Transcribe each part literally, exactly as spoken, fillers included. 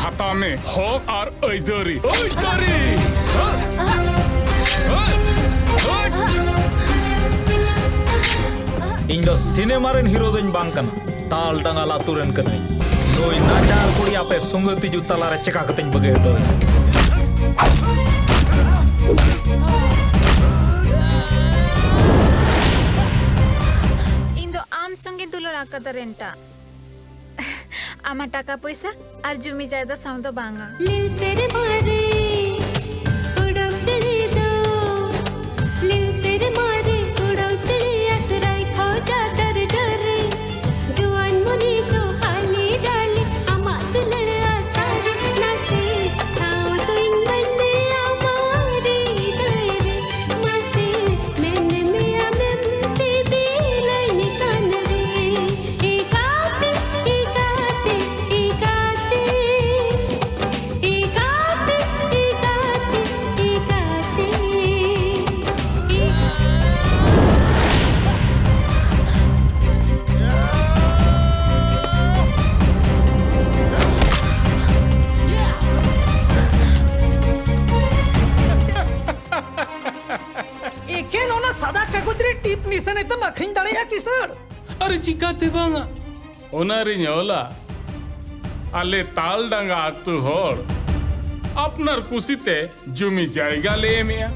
ᱟᱛᱟ ᱢᱮ ᱦᱚᱠ ᱟᱨ ᱟᱹᱭᱫᱟᱹᱨᱤ᱾ ᱟᱹᱭᱫᱟᱹᱨᱤ! ᱤᱧ ᱫᱚ ᱥᱤᱱᱮᱢᱟ ᱨᱮᱱ ᱦᱤᱨᱳ ᱫᱚᱧ ᱵᱟᱝ ᱠᱟᱱᱟ, ᱛᱟᱞ ᱰᱟᱸᱜᱟᱞ ᱟᱛᱳ ᱨᱮᱱ ᱠᱟᱹᱱᱟᱹᱧ᱾ ᱱᱩᱭ ᱱᱟᱪᱟᱨ ᱠᱩᱲᱤ ᱟᱯᱮ ᱥᱩᱸᱜᱟᱹ ᱛᱤᱡᱩ ᱛᱟᱞᱟᱨᱮ ᱪᱮᱠᱟ ᱠᱟᱛᱮᱧ ᱵᱟᱹᱜᱤ ᱦᱚᱴᱚᱭᱟ? ᱤᱧ ᱫᱚ ᱟᱢ ᱥᱚᱸᱜᱮ ᱫᱩᱞᱟᱹᱲ ᱟᱠᱟᱫᱟ, ᱨᱮᱱᱴᱟ᱾ ᱟᱢᱟᱜ ᱴᱟᱠᱟ ᱯᱚᱭᱥᱟ ᱟᱨ ᱡᱩᱢᱤ ᱡᱟᱭᱫᱟ ᱥᱟᱶ ᱫᱚ ᱵᱟᱝᱟ᱾ ᱞᱤᱞ ᱥᱮᱨᱢᱟ ᱨᱮ ᱩᱰᱟᱹᱣ ᱪᱮᱬᱮ ᱫᱚ, ᱞᱤᱞ ᱥᱮᱨᱢᱟ ᱨᱮ ᱩᱰᱟᱹᱣ ᱪᱮᱬᱮ ᱟᱥᱨᱟᱭ ᱠᱷᱚᱡᱟ ᱰᱟᱹᱨ ᱰᱟᱹᱨ ᱨᱮ᱾ ᱡᱩᱣᱟᱹᱱ ᱢᱚᱱᱮ ᱫᱚ ᱦᱟᱞᱮ ᱰᱟᱞᱮ ᱟᱢᱟᱜ ᱫᱩᱞᱟᱹᱲ ᱟᱥᱟ ᱨᱮ᱾ ᱱᱟᱥᱮ ᱴᱷᱟᱶ ᱫᱚᱧ ᱢᱮᱱᱮ ᱟᱢᱟᱜ ᱦᱨᱤᱫᱟᱹᱭ ᱨᱮ᱾ ᱢᱟᱥᱮ ᱢᱮᱱ ᱢᱮ ᱟᱢᱮᱢ ᱥᱤᱵᱤᱞᱟᱹᱧ ᱠᱟᱱ ᱨᱮ᱾ ᱮ ᱜᱟᱛᱮ, ᱮ ᱜᱟᱛᱮ, ᱮ ᱜᱟᱛᱮ, ᱮ ᱜᱟᱛᱮ, ᱮ ᱜᱟᱛᱮ, ᱮ ᱜᱟᱛᱮ, ᱮ ᱜᱟᱛᱮ᱾ ᱮᱠᱮᱱ ᱚᱱᱟ ᱥᱟᱫᱟ ᱠᱟᱜᱚᱡᱽ ᱨᱮ ᱴᱤᱯ ᱱᱤᱥᱟᱹᱱ ᱮᱛᱮᱢ ᱟᱹᱠᱷᱨᱤᱧ ᱫᱟᱲᱮᱭᱟᱜᱼᱟ ᱠᱤᱥᱟᱹᱬ? ᱟᱨ ᱪᱤᱠᱟᱹᱛᱮ ᱵᱟᱝᱟ? ᱚᱱᱟ ᱨᱤᱧ ᱚᱞᱟ, ᱟᱞᱮ ᱛᱟᱞ ᱰᱟᱸᱜᱟ ᱟᱹᱛᱩ ᱦᱚᱲ ᱟᱯᱱᱟᱨ ᱠᱩᱥᱤᱛᱮ ᱡᱩᱢᱤ ᱡᱟᱭᱜᱟ ᱞᱮ ᱮᱢᱮᱜᱼᱟ᱾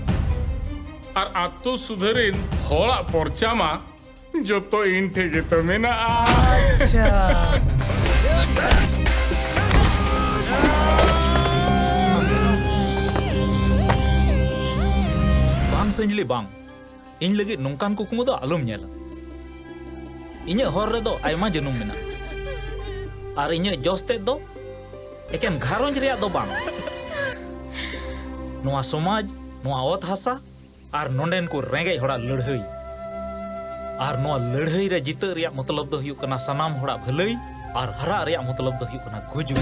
ᱟᱨ ᱟᱹᱛᱩ ᱥᱩᱫᱷᱟᱹᱨᱤᱱ ᱦᱚᱲᱟᱜ ᱯᱚᱨᱪᱟ ᱢᱟ ᱡᱚᱛᱚ ᱤᱧ ᱴᱷᱮᱡ ᱜᱮᱛᱚ ᱢᱮᱱᱟᱜᱼᱟ᱾ ᱟᱪᱪᱷᱟ᱾ ᱵᱟᱝ ᱥᱟᱹᱧᱡᱞᱤ, ᱵᱟᱝ᱾ ᱤᱧ ᱞᱟᱹᱜᱤᱫ ᱱᱚᱝᱠᱟᱱ ᱠᱩᱠᱢᱩ ᱫᱚ ᱟᱞᱚᱢ ᱧᱮᱞᱟ᱾ ᱤᱧᱟᱹᱜ ᱦᱚᱨ ᱨᱮᱫᱚ ᱟᱭᱢᱟ ᱡᱟᱹᱱᱩᱢ ᱢᱮᱱᱟᱜᱼᱟ᱾ ᱟᱨ ᱤᱧᱟᱹᱜ ᱡᱚᱥ ᱛᱮᱫ ᱫᱚ ᱮᱠᱮᱱ ᱜᱷᱟᱨᱚᱸᱡᱽ ᱨᱮᱭᱟᱜ ᱫᱚ ᱵᱟᱝ᱾ ᱱᱚᱣᱟ ᱥᱚᱢᱟᱡᱽ, ᱱᱚᱣᱟ ᱚᱛ ᱦᱟᱥᱟ, ᱟᱨ ᱱᱚᱸᱰᱮᱱ ᱠᱚ ᱨᱮᱸᱜᱮᱡ ᱦᱚᱲᱟᱜ ᱞᱟᱹᱲᱦᱟᱹᱭ᱾ ᱟᱨ ᱱᱚᱣᱟ ᱞᱟᱹᱲᱦᱟᱹᱭ ᱨᱮ ᱡᱤᱛᱟᱹᱜ ᱨᱮᱭᱟᱜ ᱢᱚᱛᱞᱚᱵ ᱫᱚ ᱦᱩᱭᱩᱜ ᱠᱟᱱᱟ ᱥᱟᱱᱟᱢ ᱦᱚᱲᱟᱜ ᱵᱷᱟᱹᱞᱟᱹᱭ, ᱟᱨ ᱦᱟᱨᱟᱜ ᱨᱮᱭᱟᱜ ᱢᱚᱛᱞᱚᱵ ᱫᱚ ᱦᱩᱭᱩᱜ ᱠᱟᱱᱟ ᱜᱩᱡᱩᱜ᱾